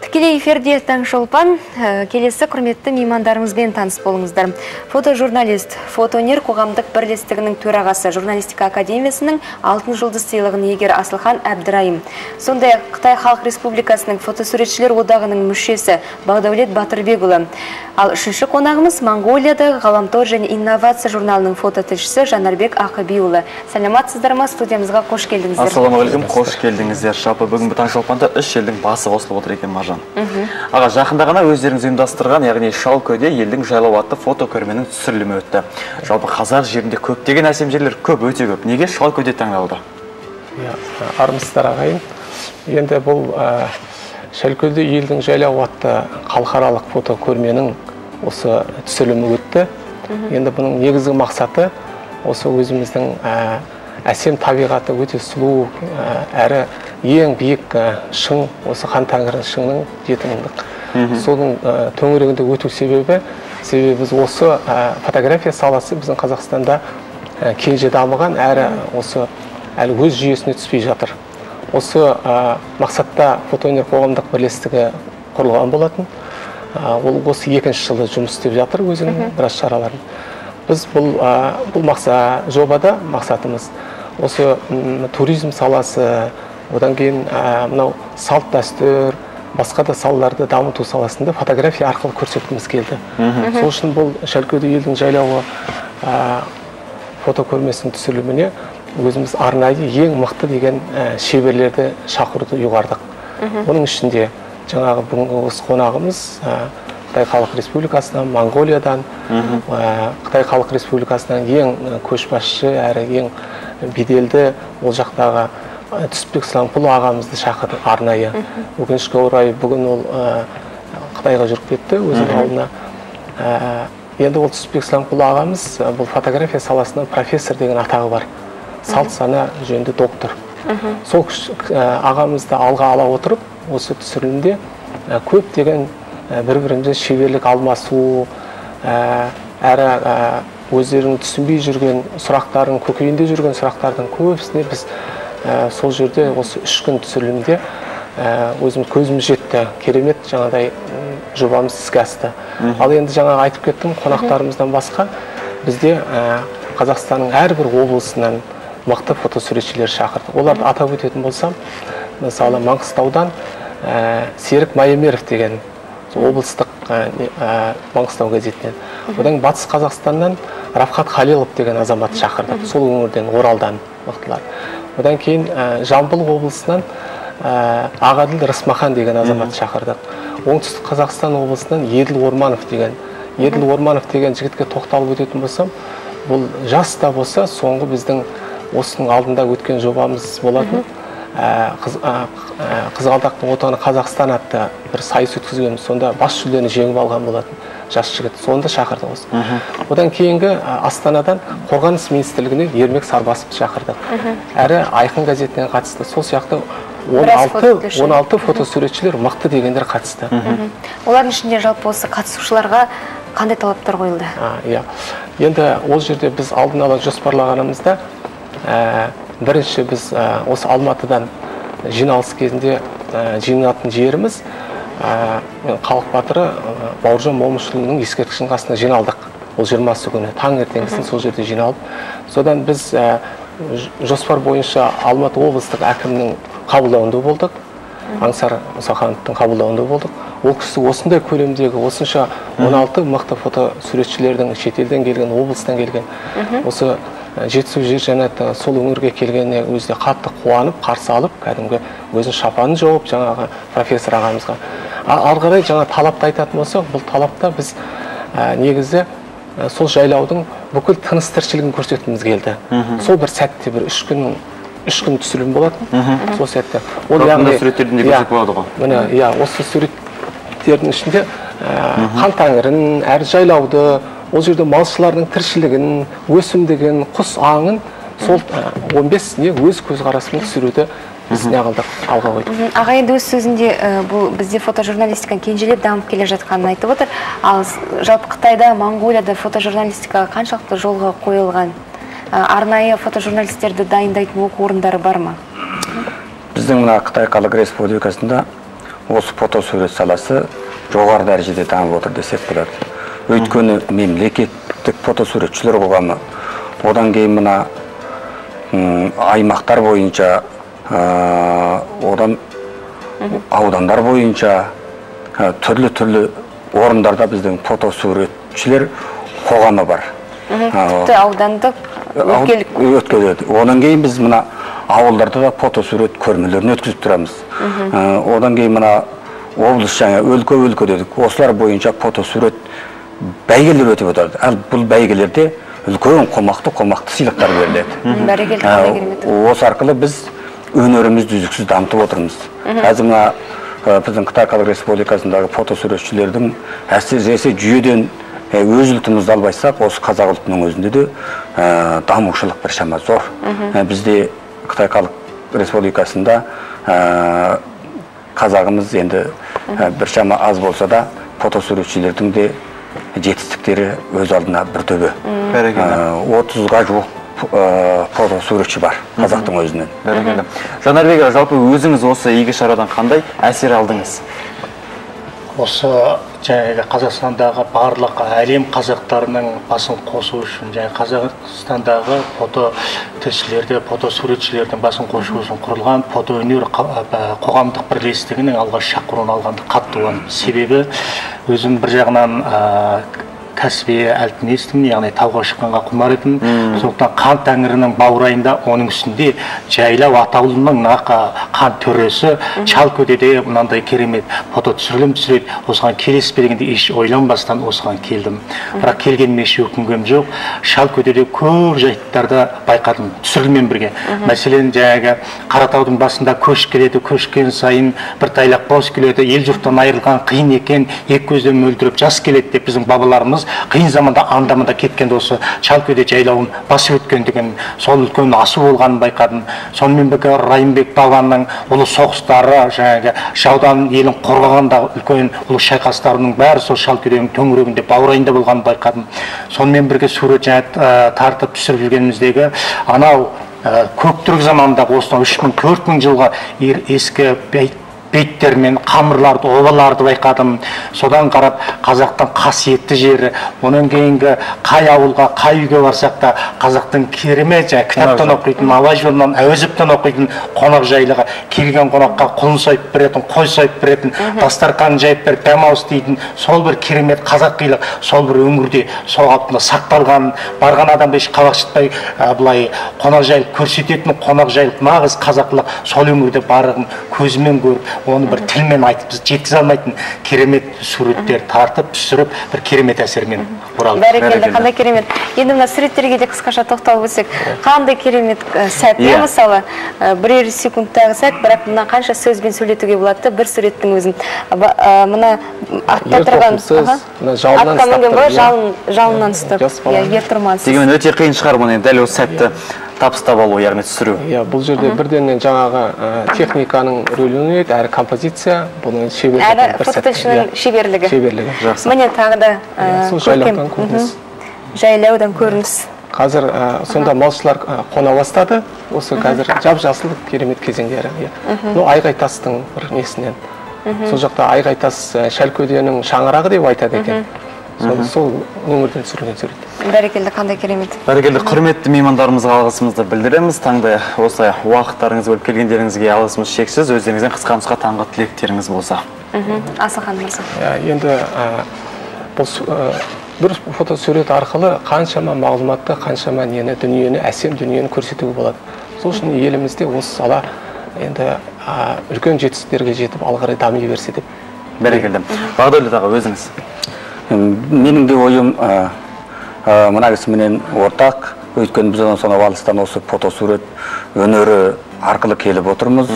Тікелей эфирде Таңшолпан. Келесі құрметті меймандарымызбен таныс болыңыздар. Фотожурналист, фотоөнер қоғамдық бірлестігінің төрағасы, журналистика академиясының Алтын жұлдыз сыйлығының иегері Асылхан Әбдірайым. Сондай-ақ Қытай Халық Республикасының фотосуретшілер одағының мүшесі Бағдәулет Батырбекұлы. Ал үшінші қонағымыз Моңғолиядағы Ғаламтор және инновация журналының фототілшісі Жанарбек Ақыбиұлы. Саламатсыздар ма, студиямызға қош келдіңіздер. Ассалаумағалейкум, қош келдіңіздер. Жалпы бүгінгі Таңшолпанда үш елдің басы қосылып отыр екен, Маржан. Аға, жақында ғана өздеріңіз ұйымдастырған, яғни Шалкөде елдің жайлауы атты фотокөрменің түсірілімі өтті. Жалпы қазақ жерінде көптеген әсем жерлер көп, өте көп. Неге Шалкөде таңдалды? Армысыздар, ағайын. Енді бұл Шалкөде елдің жайлауы атты халықаралық фотокөрменің осы түсірілімі өтті. Енді бұның негізгі мақсаты осы өзіміздің әсем табиғаты өте сұлу, әрі ең биік шың, осы Хан Тәңірінің шыңының 7000-дық. Соның төңірегінде өту себебі біз осы фотография саласы біздің Қазақстанда кенже дамыған, әрі осы әлі өз жүйесіне түспей жатыр. Осы мақсатта фотоөнер қоғамдық бірлестігі құрылған болатын. Ол осы екінші жылы жұмыс істеп жатыр өзінің біраз шараларын. Біз бұл жобада мақсатымыз осы туризм саласы, одан кейін мынау салт дәстүр, басқа да салаларды дамыту саласында фотография арқылы көрсеткіміз келді. Сол үшін бұл Шалкөде елдің жайлауы фотокөрмесінің түсіріліміне өзіміз арнайы ең мықты деген шеберлерді шақыруды ұйғардық. Оның ішінде жаңағы бүгінгі осы қонағымыз Қытай Халық Республикасынан, Моңғолиядан, Қытай Халық Республикасынан ең көшбасшы, әрі ең беделді ол жақтағы Түсіпбек Сламқұл ағамызды шақырдық арнайы. Өкінішке орай бүгін ол Қытайға жүріп кетті өзінің ауылына. Енді ол Түсіпбек Сламқұл ағамыз бұл фотография саласынан профессор деген атағы бар. Салт сана жөнінде доктор. Сол ағамызды алға ала отырып, осы түсірілімде көптеген бір-бірімізге шеберлік алмасу, әрі өздерінің түсінбей жүрген сұрақтарын, көкейінде жүрген сұрақтардың көбісіне біз сол жерде осы 3 күн түсірілімде өзіміз көзіміз жетті. Керемет жаңағыдай жобамыз іске асты. Ал енді жаңағы айтып кеттім, қонақтарымыздан басқа бізде Қазақстанның әрбір облысынан мықты фотосуретшілер шақырдық. Оларды атап өтетін болсам, мысалы Маңғыстаудан Серік Майемеров деген облыстық Маңғыстау газетінен. Одан Батыс Қазақстаннан Рафхат Халилов деген азамат шақырдық. Сол өңірден, Оралдан мықтылар. Одан кейін Жамбыл облысынан Ағаділ Рысмахан деген азамат шақырдық. Оңтүстік Қазақстан облысынан Еділ Орманов деген. Еділ Орманов деген жігітке тоқталып өтетін болсам, бұл жас та болса, соңғы біздің осының алдында өткен жобамыз болатын. Қызғалдақтың отаны Қазақстан атты бір сайыс өткізгенбіз. Сонда бас жүлдені жеңіп алған болатын жас жігіт. Сонда шақырдық осы. Одан кейінгі Астанадан Қорғаныс министрлігінен Ермек Сарбасовты шақырдық. Әрі Айқын газетінен қатысты. Сол сияқты 16 фотосуретшілер мықты дегендер қатысты. Олардың ішінде жалпы осы қатысушыларға қандай талаптар қойылды? Енді ол жерде біз алдын ала жоспарлағанымызда бірінші біз осы Алматыдан жиналыс кезінде жиналатын жеріміз халық батыры Бауыржан Момышұлының ескерткішінің қасына жиналдық. Ол 20 күні таңертеңгісін сол жерде жиналып, содан біз жоспар бойынша Алматы облыстық әкімінің қабылдауында болдық. Аңсар Мұсахановтың қабылдауында болдық. Ол кісі осындай көлемдегі осынша 16 мықты фотосуретшілердің шетелден келген, облыстан келген осы Жетісу жер жәннаты сол өңірге келгеніне өзі қатты қуанып, қарсы алып, кәдімгі өзінің шапанын жауып жаңағы профессор ағамызға. Ары қарай жаңа талапты айтатын болсақ, бұл талапта біз негізі сол жайлаудың бүкіл тыныс тіршілігін көрсеткіміз келді. Сол бір сәтте бір 3 күн түсірілім болатын. Сол сәтте. Ол яғни суреттердің де көрсетіп болады ғой. Міне, иә, осы суреттердің ішінде Хан Тәңірін, әр жайлауды, ол жерде малшылардың тіршілігін, өсімдігін, құс аңын сол 15 не өз көзқарасымен түсіруді біз неғылдық, алға қойдық. Аға енді өз сөзінде бұл бізде фотожурналистиканың кенжелеп дамып келе жатқанын айтып отыр. Ал жалпы Қытайда, Моңғолияда фотожурналистика қаншалықты жолға қойылған? Арнайы фотожурналистерді дайындайтын оқу орындары бар ма? Біздің мына Қытай Халық Республикасында осы фотосурет саласы жоғары дәрежеде дамып отыр десек болады. Өйткені мемлекеттік фотосуретшілер қоғамы, одан кейін мына аймақтар бойынша, одан аудандар бойынша түрлі-түрлі орындарда біздің фотосуретшілер қоғамы бар. Тіпті аудандық өлкелік. Өткізеді. Одан кейін біз мына ауылдарда да фотосурет көрмелерін өткізіп тұрамыз. Одан кейін мына облыс жаңа өлке-өлке дедік. Осылар бойынша фотосурет бәйгелер өтіп отырады. Ал бұл бәйгелерде үлкен қомақты сыйлықтар беріледі. Бәрекелді, қандай керемет. Осы арқылы біз өнерімізді үздіксіз дамытып отырмыз. Қазір мына біздің Қытай Халық Республикасындағы фотосуретшілердің әсіресе жүйеден өз ұлтымызды алып айтсақ, осы қазақ ұлтының өзінде де дамушылық біршама зор. Бізде Қытай Халық Республикасында қазағымыз енді біршама аз болса да фотосуретшілердің де жетістіктері өз алдына бір төбе. 30-ға жуық фотосуретші бар қазақтың өзінен. Бәрекелді. Жанарбек, жалпы өзіңіз осы игі шарадан қандай әсер алдыңыз? Осы жаңағы Қазақстандағы барлық әлем қазақтарының басын қосу үшін, және Қазақстандағы фото тілшілерді, фотосуретшілердің басын қосу үшін құрылған фотоөнер қоғамдық бірлестігінің алғаш шақыруын алғанды қатты қуандым. Себебі өзім бір жағынан кәсіби альпинистім, яғни тауға шыққанға құмар едім. Сондықтан Қан тәңірінің баурайында, оның үстінде жайлау атаулының нақ қан төресі Шалкөдеде мынандай керемет фото түсірілім түсіреді. Осыған келесіз бе дегенде еш ойланбастан осыған келдім. Бірақ келгеніме еш өкінгенім жоқ. Шалкөдеде көп жайттарды байқадым түсіріліммен бірге. Мәселен, жаңағы Қаратаудың басында көш келеді, көшкен сайын бір тайлақ бос келеді, ел жұрттан айырылған қиын екен, екі көзден мөлдіреп жас келеді деп біздің бабаларымыз қиын заманда анда-мында кеткенде осы Шалкөде жайлауын басып өткендігін, сол үлкен асу болғанын байқадым. Сонымен бірге Райымбек бабаның ұлы соғыстары, жаңағы жаудан елін қорғағандағы үлкен ұлы шайқастарының бәрі сол Шалкөденің төңірегінде, баурайында болғанын байқадым. Сонымен бірге сурет жаңа тартып түсіріп жүргеніміздегі анау көк түрік заманындағы осыдан 3000-4000 жылға ескі беттер мен қамырларды, обаларды байқадым. Содан қарап қазақтың қасиетті жері, онан кейінгі қай ауылға, қай үйге барсақ та қазақтың керемет жаңа кітаптан оқитын, Абай жолынан, Әуезовтен оқитын қонақжайлығы, келген қонаққа құлын сойып беретін, қой сойып беретін, дастарқан жайып беріп демалыс дейтін сол бір керемет қазақилық сол бір өңірде сол қалпында сақталған, барған адамды еш қабақ шытпай былай қонақжайлық көрсететін қонақжайлық нағыз қазақылық сол өңірде барлығын көзімен көріп, оны бір тілмен айтып жеткізе алмайтын керемет суреттер тартып түсіріп, бір керемет әсермен оралды. Бәрекелді, қандай керемет. Енді мына суреттерге де қысқаша тоқталып өтсек, қандай керемет сәт, мысалы, бірер секундтағы сәт, бірақ мына қанша сөзбен сөйлетуге болады бір суреттің өзін. Мына атта тұрған, атқа мінген бала жалыннан ұстап, ер тұрмансыз. Дегенмен өте қиын шығар мұны дәл осы сәтті табыстап алу, яғни түсіру. Иә, бұл жерде бірден жаңағы техниканың рөлін ойнайды, әрі композиция, бұның шеберлігі. Әрі фототілшінің шеберлігі. Шеберлігі. Жақсы. Міне тағы да жайлаудан көрініс. Жайлаудан көрініс. Қазір сонда малшылар қона бастады. Осы қазір жап-жасыл керемет кезеңдері. Ну, Айғайтастың бір несінен. Сол жақта Айғайтас Шалкөденің шаңырағы деп айтады екен. Сол өңірден түсірілген сурет. Бәрекелді, қандай керемет. Бәрекелді, құрметті меймандарымызға алғысымызды білдіреміз. Таңда осылай уақыттарыңызды бөліп келгендеріңізге алғысымыз шексіз. Өздеріңізден қысқа нұсқа таңғы тілектеріңіз болса. Асылхан мырза. Енді бұл бір фотосурет арқылы қаншама мағлұматты, қаншама нені, дүниені, әсем дүниені көрсетуге болады. Сол үшін елімізде осы сала енді үлкен жетістіктерге жетіп, алға қарай дами берсе деп. Бәрекелді. Бағдәулет аға, өзіңіз. Менің де ойым мына кісіменен ортақ. Өйткені біз сонау алыстан осы фотосурет өнері арқылы келіп отырмыз.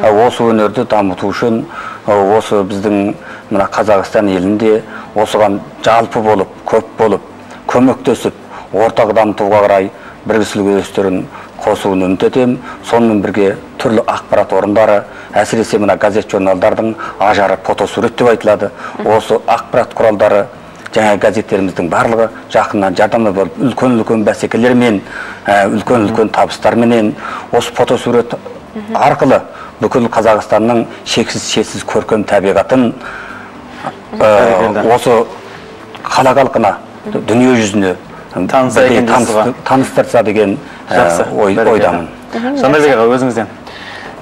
Осы өнерді дамыту үшін осы біздің мына Қазақстан елінде осыған жалпы болып, көп болып, көмектесіп, ортақ дамытуға қарай бір кісілік үлестерін қосуын үміт етемін. Сонымен бірге түрлі ақпарат орындары, әсіресе мына газет журналдардың ажары фотосурет деп айтылады. Осы ақпарат құралдары жаңа газеттеріміздің барлығы жақыннан жардамы болып, үлкен-үлкен бәсекелермен, үлкен-үлкен табыстарменен осы фотосурет арқылы бүкіл Қазақстанның шексіз шетсіз көркем табиғатын осы қала халқына, дүние жүзіне таныстырса деген ойдамын. Жандарбек аға, өзіңізден.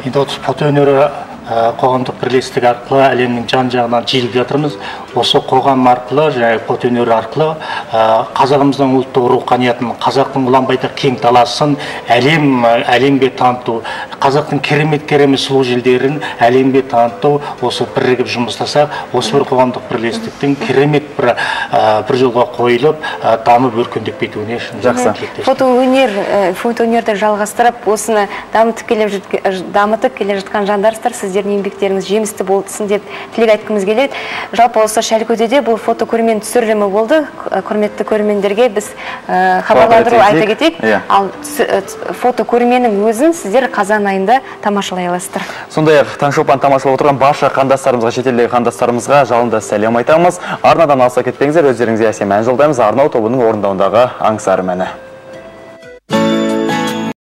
Енді осы фотоөнері қоғамдық бірлестік арқылы әлемнің жан-жағынан жиылып жатырмыз. Осы қоғам арқылы, жаңағы фотоөнері арқылы қазағымыздың ұлттық руханиятын, қазақтың ұлан-байтақ кең даласын әлемге таныту, қазақтың керемет сұлу елдерін әлемге таныту, осы бірігіп жұмыстасақ, осы бір қоғамдық бірлестіктің керемет бір жолға қойылып, дамып өркендеп кетуіне жақсы. Фотоөнерді жалғастырып, осыны дамытып келе жатқан жандарсыздар, сіздердің еңбектеріңіз жемісті болсын деп тілек айтқымыз келеді. Жалпы осы Шалкөдеде бұл фотокөрменің түсірілімі болды. Құрметті көрермендерге біз хабарландыру айта кетейік. Ал фотокөрменің өзін сіздер қазан айында тамашалай аласыздар. Сондай-ақ Таңшолпан тамашалап отырған барша қандастарымызға, шетелдегі қандастарымызға жалынды сәлем айтамыз. Арнадан алыса кетпеңіздер, өздеріңізге әсем ән жолдаймыз. Арнау тобының орындауындағы Аңсарым әні.